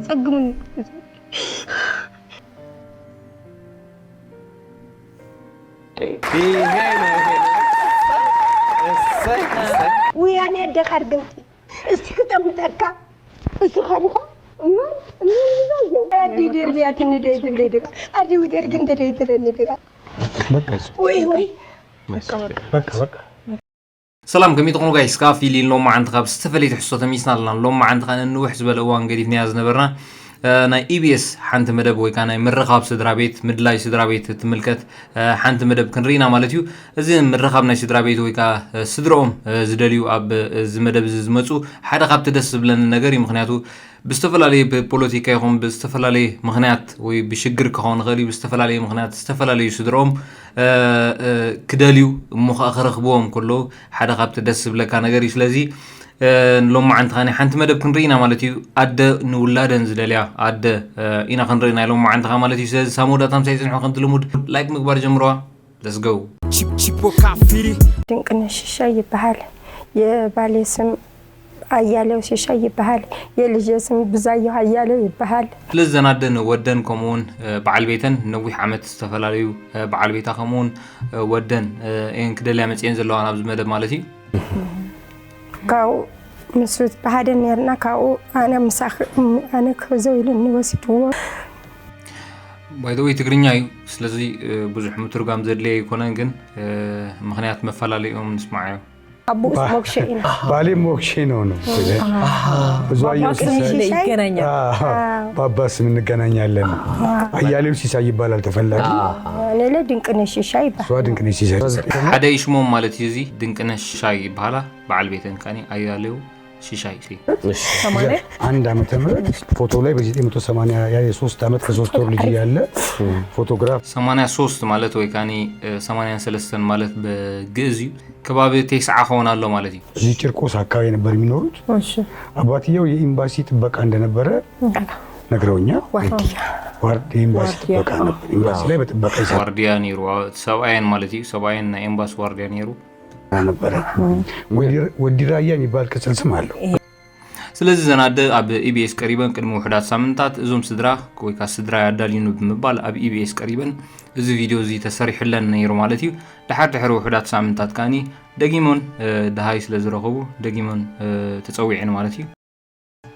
ጸግሙኒ። ይሄ ነው፣ ይሄ ነው። እሰይ፣ እሰይ። ውያኔ ኣደኻ ርግምቲ እስቲ ክጠምተካ እስኻ ዲኻ ኣዲ ደርብያትኒ ደይ ትብለይ ድኻ ኣዲ ውደርግ እንተ ደይ ትብለኒ ድኻ በቃ እሱ ወይ ወይ በቃ በቃ ሰላም ከመይ ትኾኑ ጋይስ? ካብ ፊሊን ሎም መዓንቲ ካብ ዝተፈለየ ትሕዝቶ ተመሊስና ኣለና። ሎም መዓንቲ ከኣ ንንውሕ ዝበለ እዋን ገዲፍናያ ዝነበርና እ፣ ናይ ኢቢኤስ ሓንቲ መደብ ወይ ከዓ ናይ ምርኻብ ስድራ ቤት ምድላይ ስድራ ቤት ትምልከት እ፣ ሓንቲ መደብ ክንርኢ ኢና ማለት እዩ። እዚ ምርኻብ ናይ ስድራ ቤት ወይ ከዓ እ፣ ስድርኦም እ፣ ዝደልዩ ኣብ እ፣ እዚ መደብ እዚ ዝመፁ ሓደ ካብቲ ደስ ዝብለኒ ነገር እዩ። ምክንያቱ ብዝተፈላለየ ብፖለቲካ ይኹን ብዝተፈላለየ ምክንያት ወይ ብሽግር ክኸውን ይኽእል እዩ። ብዝተፈላለየ ምክንያት ዝተፈላለዩ ስድርኦም እ፣ እ፣ ክደልዩ እሞ ከዓ ክረኽብዎም ከለዉ ሓደ ካብቲ ደስ ዝብለካ ነገር እዩ። ስለዚ እ፣ ንሎማዓንቲ ከኣ ናይ ሓንቲ መደብ ክንርኢ ኢና ማለት እዩ። ኣደ ንውላደን ዝደልያ ኣደ እ፣ ኢና ክንርኢ ናይ ሎማዓንቲ ከኣ ማለት እዩ። ስለዚ ሳብ መወዳእታ ምሳይ ጽንሑ ከምቲ ልሙድ ላይክ ምግባር ጀምርዋ። Let's go። Chip- Chipoka Firi. ድንቅነሽ ሽሻይ ይበሃል። የባሌ ስም ኣያሌው ሽሻይ ይበሃል። የልጄ ስም ብዛየሁ ኣያሌው ይበሃል። ስለዚ ዘን ኣደ ንወደን ከምኡውን እ፣ በዓል ቤተን ነዊሕ ዓመት ዝተፈላለዩ እ፣ በዓል ቤታ ከምኡውን እ፣ ወደን እ፣ እየን ክደልያ መፅየን ዘለዋ ናብዚ መደብ ማለት እዩ። ካብኡ ምስ ብሓደ ነርና ካብኡ ኣነ ምሳኺ ኣነ ክሕዞ ኢሉኒ ወሲድዎ። ባይተወይ ትግርኛ እዩ። ስለዚ እ፣ ብዙሕ ምትርጓም ዘድልየ ኣይኮነን፣ ግን እ፣ ምክንያት መፈላለይኦም ንስማዓዮ። ኣቦኡስ ሞክሸ ኢና። ባሌ ሞክሼ ነው ነው ብዙ አየው ባባ ስም ሲሳይ ይገናኛል። አዎ፣ ባባ ስም እንገናኛለን። አያሌው ሲሳይ ይባላል ተፈላጊ። ኣነ ለ ድንቅነሽ ሽሻይ ይበሃል። እሷ ድንቅነሽ ሲሳይ ሓደ ይሽሞም ማለት እዩ። እዚ ድንቅነሽ ሽሻይ ይበሃላ። በዓል ቤተን ከኒ ኣያሌው ሽሻይ ሲ ሰማንያ አንድ ዓመተ ምህረት ፎቶ ላይ በ ዘጠኝ መቶ ሰማንያ ያ የሶስት ዓመት ከሶስት ወር ልጅ ያለ ፎቶግራፍ ሰማንያ ሶስት ማለት ወይ ከኒ እ፣ ሰማንያን ሰለስተን ማለት ብግእዝ እዩ። ከባቢ ቴስዓ ኸውን ኣሎ ማለት እዩ። እዚህ ጭርቆስ አካባቢ ነበር የሚኖሩት። እሺ አባትየው የኤምባሲ ጥበቃ እንደነበረ ነግረውኛል። ዋርድያ ዋርድ የኤምባሲ ዋርድያ። ጥበቃ ነበር። ኤምባሲ ላይ በጥበቃ ይሰራ ዋርድያ ነይሩ ሰብኣየን ማለት እዩ። ሰብኣየን ናይ ኤምባሲ ዋርድያ ነይሩ። ነበረ። ወዲ- ወዲ ራያ የሚባል ቅጽል ስም አለው። ስለዚ ዘን ኣደ ኣብ ኢቢኤስ ቀሪበን ቅድሚ ውሑዳት ሳምንታት እዞም ስድራ ወይ ከዓ ስድራ ኣዳልዩኒ ብምባል ኣብ ኢቢኤስ ቀሪበን እዚ ቪድዮ እዚ ተሰሪሕለን ነይሩ ማለት እዩ። ድሓር ድሕሪ ውሑዳት ሳምንታት ከኣኒ ደጊሞን እ፣ ድሃይ ስለ ዝረኸቡ ደጊሞን እ፣ ተፀዊዐን ማለት እዩ።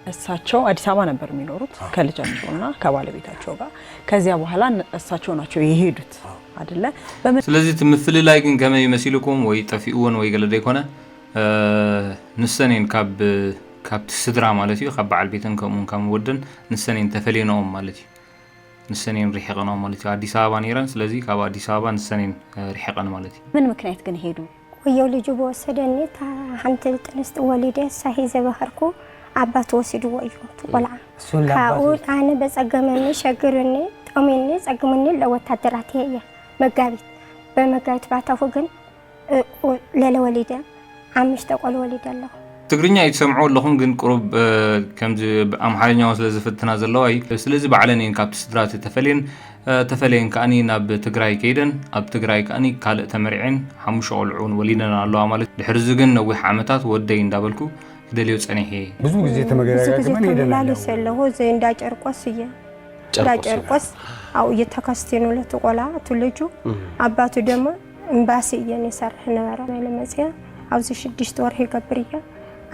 እሳቸው አዲስ አበባ ነበር የሚኖሩት ከልጃቸውና ከባለቤታቸው ጋር። ከዚያ በኋላ እነ- እሳቸው ናቸው የሄዱት አይደለ? በመ- ስለዚ እቲ ምፍልላይ ግን ከመይ መሲልኩም ወይ ጠፊእወን ወይ ገለ ዘይኮነ እ፣ ንሰን እየን ካብ ካብቲ ስድራ ማለት እዩ ካብ በዓል ቤተን ከምኡውን ካብ ወደን ንሰን እየን ተፈልየንኦም ማለት እዩ። ንሰን እየን ርሒቐንኦም ማለት እዩ። ኣዲስ ኣበባ ነይረን። ስለዚ ካብ ኣዲስ ኣበባ ንሰን እየን እ፣ ርሒቐን ማለት እዩ። ምን ምክንያት ግን ሄዱ? ወየው ልጁ በወሰደኒ እታ ሓንቲ ጥንስቲ ወሊደ እሳ ሒዘ በኸርኩ ኣባት ወሲድዎ እዩ እቲ ቆልዓ። ካብኡ ኣነ በጸገመኒ ሸግርኒ ጠሚኒ ጸግሙኒ ለወታደራት እየ መጋቢት በመጋቢት ባታኹ ግን ለለ ወሊደ ሓሙሽተ ቆል ወሊደ ኣለኹ። ትግርኛ ኣይትሰምዑ ኣለኹም ግን ቁሩብ እ፣ ከምዚ ኣምሓርኛ እውን ስለ ዝፍትና ዘለዋ እዩ። ስለዚ ባዕለን እየን ካብቲ ስድራ ተፈልየን እ፣ ተፈልየን ከኣኒ ናብ ትግራይ ከይደን ኣብ ትግራይ ከኣኒ ካልእ ተመሪዐን ሓሙሽተ ቆልዑ እውን ወሊደን ኣለዋ ማለት እዩ። ድሕሪ እዚ ግን ነዊሕ ዓመታት ወደይ እንዳበልኩ ክደልዮ ጸኒሐ እየ። ብዙ ጊዜ ብዙ ጊዜ ተመገዳገመን ሄደናል። ተመላለስ ኣለኹ እዚ እንዳ ጨርቆስ እየ እንዳ ጨርቆስ ኣብኡ እየተከስቲኑ ለቲ ቆላ እቲ ልጁ ኣባቱ ደሞ እምባሲ እየን ይሰርሕ ነበረ። ለመፅያ ኣብዚ ሽዱሽተ ወርሒ ይገብር እየ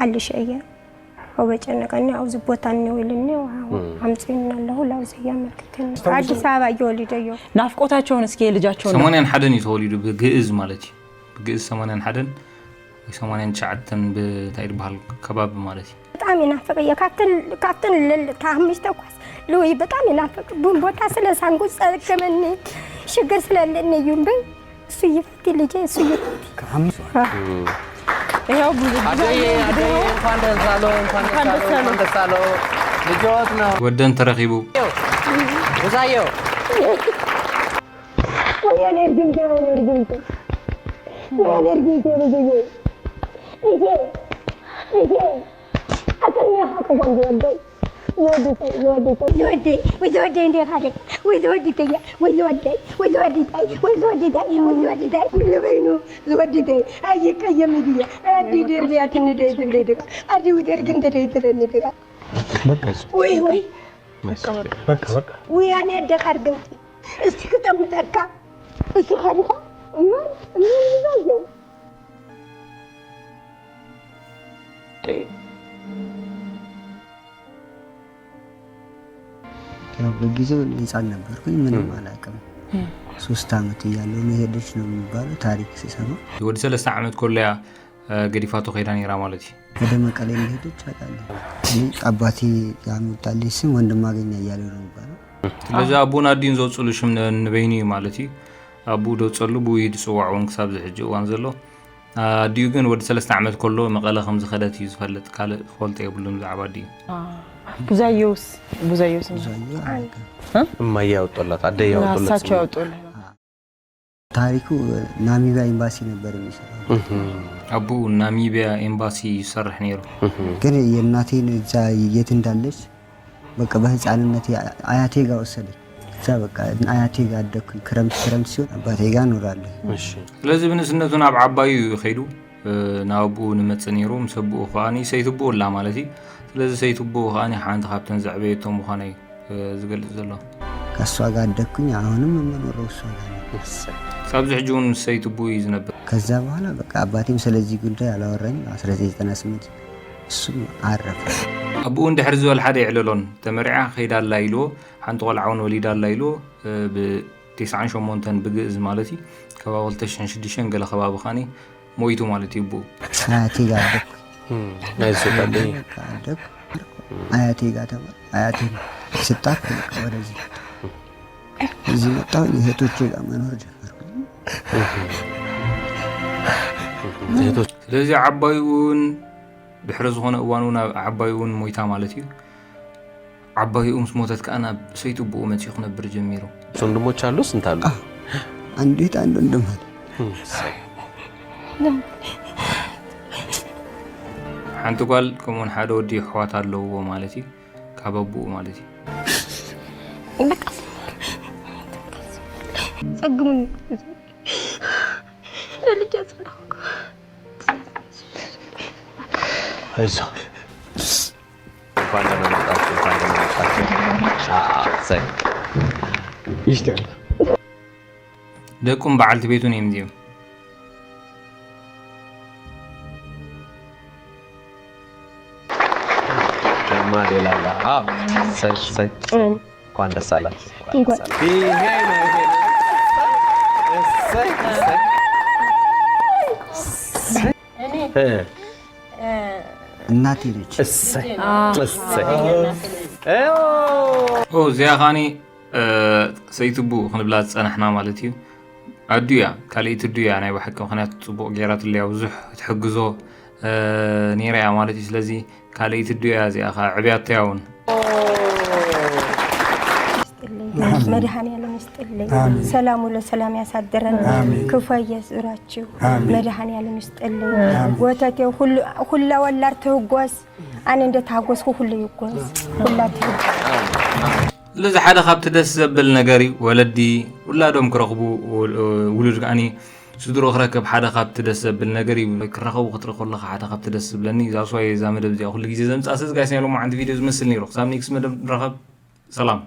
ኣልሸ እየ። በጨነቀኒ ኣብዚ ቦታ እኒው ኢልኒ ኣምፅኒ ኣለኹ ላብዚ እያመልክተኒ ኣዲስ ኣበባ እየ ወሊደዮ። ናፍቆታቸውን እስኪ የልጃቸውን ሰማንያን ሓደን እዩ ተወሊዱ ብግእዝ ማለት እዩ። ብግእዝ ሰማንያን ሓደን ወይ ሰማንያን ትሽዓተን ብታይ ዝበሃል ከባቢ ማለት እዩ። ብጣዕሚ ይናፍቅ እየ ካብተን ለል ካብ ሓሙሽተ ኳስ ልውይ ብጣዕሚ ይናፍቅ ቡን ቦታ ስለ ሳንጉ ጸገመኒ ሽግር ስለለኒ እዩ እምበይ እሱ ይፍቲ ልጄ እሱ ይፍቲ። ይኸው ብዙ ብዙ አደይ አየሁ እንግዲህ አደይ ይኸው እንኳን ደስ አለው እንኳን ደስ እንኳን ደስ አለው አለው። እንኳን ደስ አለው። ልጆት ነው። ወደን ተረኺቡ ብዙአየሁ ወያኔ እርግምት ወያኔ እርግምት ወያኔ እርግምት ልጄ ልጄ ልጄ ኣቅድሚኻ ክኾን ዝወደይ ዝወደይ ዝወደይ ዝወደይ እንዴ ካለ ወይ ዝወደይ ወይ ዝወደይ ወይ ዝወደይ ወይ ዝወደይ ወይ ዝወደይ ኩሉ በይኑ ዝወደይ ኣይቀየም ድየ ኣዲ ደርብያ ትንደይ ትብለይ ደግ ኣዲ ውደር ግን ተደይ ትለኒ ደግ በቃ እሱ ወይ ወይ በቃ በቃ። ውያኔ ኣደካ ኣድገምቲ እስቲ ክጠምተካ። እስኻ ዲኻ? እሞ እሞ ይዛዘው። ያው በጊዜው ህፃን ነበርኩኝ፣ ምንም አላውቅም። ሶስት ዓመት እያለሁ መሄደች ነው የሚባለው ታሪክ ስሰማ። ወዲ ሰለስተ ዓመት ከሎ እያ ገዲፋቶ ከይዳ ነይራ ማለት እዩ። ወደ መቀሌ መሄደች አውቃለሁ። እኔ አባቴ ያመጣልኝ ስም ወንድማገኝ አያሌው ነው የሚባለው። ስለዚ ኣቦን ኣዲኡን ዘውፅሉ ሽም ንበይኑ እዩ ማለት እዩ። ኣቦኡ ደውፀሉ ብኡ እዩ ዝፅዋዕ እውን ክሳብ ዝሕጂ እዋን ዘሎ። ኣዲኡ ግን ወዲ ሰለስተ ዓመት ከሎ መቐለ ከም ዝኸደት እዩ ዝፈልጥ። ካልእ ዝፈልጦ የብሉን ብዛዕባ ኣዲኡ። ቡዛዮስ ቡዛዮስ ብዙ አየሁ አላውቅም። እማዬ ያወጡላት አደይ ያወጡለት ራሳቸው ስም። ያወጡልን። ታሪኩ ናሚቢያ ኤምባሲ ነበር የሚሰራው። ኣቦኡ ናሚቢያ ኤምባሲ ይሰርሕ ነይሩ። ግን የእናቴን እዛ የት እንዳለች በቃ በህፃንነት አያቴ ጋር ወሰደኝ። እዛ በቃ አያቴ ጋር አደግኩኝ። ክረምት ክረምት ሲሆን አባቴ ጋር እኖራለሁ። እሺ ስለዚ ብንእስነቱ ናብ ዓባዩ እዩ ከይዱ። ናብ ኣቦኡ ንመፅእ ነይሩ። ምስ ኣቦኡ ከዓ ሰይትቦኡ ኣላ ማለት እዩ። ስለዚ ሰይትቦኡ ከዓ ሓንቲ ካብተን ዘዕበየቶ ምዃና እዩ ዝገልፅ ዘሎ። ከእሷ ጋር አደግኩኝ። አሁንም የምኖረው እሷ ጋር ነው። ክሳብዚ ሕጂ እውን ምስ ሰይትቦኡ እዩ ዝነብር። ከዛ በኋላ በቃ አባቴም ስለዚህ ጉዳይ አላወራኝም። አስራ ዘጠኝ ዘጠና ስምንት እሱም አረፈ። ኣቦኡ እንድሕር ዝበል ሓደ የዕለሎን። ተመርዓ ከይዳ ኣላ ኢልዎ፣ ሓንቲ ቆልዓ እውን ወሊዳ ኣላ ኢልዎ። ብ ተስዓን ሸሞንተን ብግእዝ ማለት እዩ። ከባቢ ክልተ ሽሕን ሽዱሽተን ገለ ከባቢ ከዓኒ ሞይቱ ማለት እዩ ኣቦኡ። አያቴ ጋር አደግኩ። ናይሱ ጓደኛ በቃ አደግኩ። አያቴ ጋር ተባ አያቴ ስጣት በቃ ወደዚህ እዚህ መጣሁ። እህቶቼ ጋር መኖር ጀመርኩ። እህቶች ስለዚ ዓባይኡ እውን ድሕሪ ዝኾነ እዋን እውን ኣብ ዓባይኡ እውን ሞይታ ማለት እዩ። ዓባይኡ ምስ ሞተት ከዓ ናብ ሰይትቦኡ መፂኡ ክነብር ጀሚሩ። ወንድሞች አሉ? ስንት አሉ? አንዲት አንድ ወንድም አለ። ሓንቲ ጓል ከምኡውን ሓደ ወዲ ኣሕዋት ኣለውዎ ማለት እዩ። ካብ ኣቦኡ ማለት እዩ። በቃ ጸግሙን ለልጅ ያጽናኩ። አይዞ እንኳን ደህና መጣችሁ፣ እንኳን ደህና መጣችሁ። አዎ፣ እሰይ። ደቁም በዓልቲ ቤቱን እዮም እዚኦም። ጀማሪ ላላ። አዎ፣ እሰይ፣ እሰይ። እንኳን ደስ አላችሁ። እንኳን ይሄ ነው፣ ይሄ ነው። እሰይ፣ እሰይ። እ፣ እናቴ ነች። እሰይ፣ እሰይ። ኦ እዚኣ ኻኒ ሰይትቡ ክንብላ ዝፀናሕና ማለት እዩ። ኣዱ እያ፣ ካልኣይቲ ኣዱ እያ ናይ ብሓቂ፣ ምክንያቱ ፅቡቅ ገይራትለያ ብዙሕ ትሕግዞ ነይራ እያ ማለት እዩ። ስለዚ ካልኣይቲ ኣዱ እያ እዚኣ ከዓ ዕብያቶ እያ እውን። መድኃኔዓለም ይስጥልኝ። ሰላም ውሎ ሰላም ያሳድረን። ክፉ ያዙራችሁ። መድኃኔዓለም ይስጥልኝ። ወተቴ ሁሉ ሁላ ወላድ ትህጎስ። ኣነ እንደ ተሃጎስኩ ሁሉ ይጎስ። ሁላ ትህጎስ። ስለዚ ሓደ ካብቲ ደስ ዘብል ነገር እዩ፣ ወለዲ ውላዶም ክረኽቡ፣ ውሉድ ከዓኒ ስድርኡ ክረክብ ሓደ ካብቲ ደስ ዘብል ነገር እዩ። ክራኸቡ ክትርኢ ከለኻ ሓደ ካብቲ ደስ ዝብለኒ እዛ ስዋይ እዛ መደብ እዚኣ ኩሉ ግዜ ዘምፅኣ። ስለዚ ጋይስ ናይ ሎማዓንቲ ቪድዮ ዝመስል ነይሩ። ክሳብ ኔክስት መደብ ንራኸብ። ሰላም።